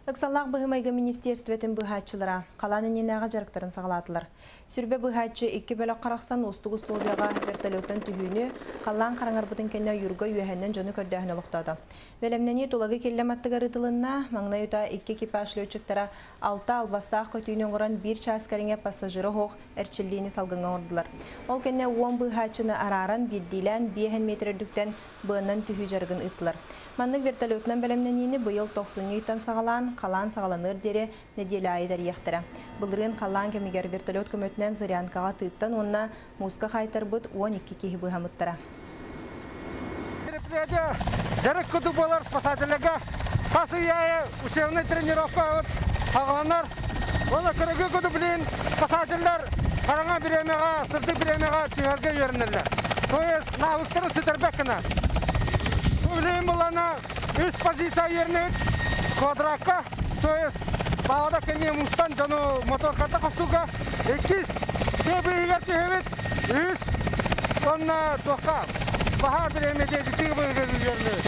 Ыксаллаах быһыы-майгы министиэристибэтин быыһааччылара халаан иннинээҕи дьарыктарын саҕалаатылар. Сүрбэ быыһааччы икки бөлөх харахсан уустук условияҕа вертолеттан түһүүнү, халлаан хараҥарбытын кэннэ ойуурга үөһэннэн дьону көрдөөһүн олохтоото. Бэлэмнэнии Тулагы Киллэм аттыгар ыытылынна. Маҥнай утаа икки экипаж летчиктара алта албастаах көтүүнү оҥорон биир чаас кэриҥэ пассажира оһох эрчиллиини салгыҥҥа оҥордулар. Ол кэннэ уон быыһааччыны арааран биирдиилээн биэһэн метр үрдүктэн быаннан түһүү дьарыгын ыыттылар. Маннык вертолетунан бэлэмнэниини быйыл тохсунньу ыйтан саҕалаан, халаан саҕаланыар диэри нэдиэлэ аайы тэрийиэхтэрэ. Былырыын халлаан кэмигэр вертолет көмөтүнэн Зырянкаҕа тыыттан уонна мууска хаайтарбыт 12 киһи быыһаммыттара. Мероприятие дьарык курдук буолар спасателлэргэ хас ый аайы учебнай тренировка хаҕаланар. Уонна көрөгү курдук билин спасателлэр хараҥа бириэмэҕэ, сырдык бириэмэҕэ түһэргэ үөрэнэллэр. То есть навыктарын сүтэрбэт гына. Бу билигин булана үс позиция үөрэнэбит квадратка, то есть баҕада кэмиэ мустан дьону моторката хостууга. Иккис тыа быыһыгар түһэбит. Үс уонна туохха баһаар бириэмэ диэки тыы быыһыгар үөрэнэбит.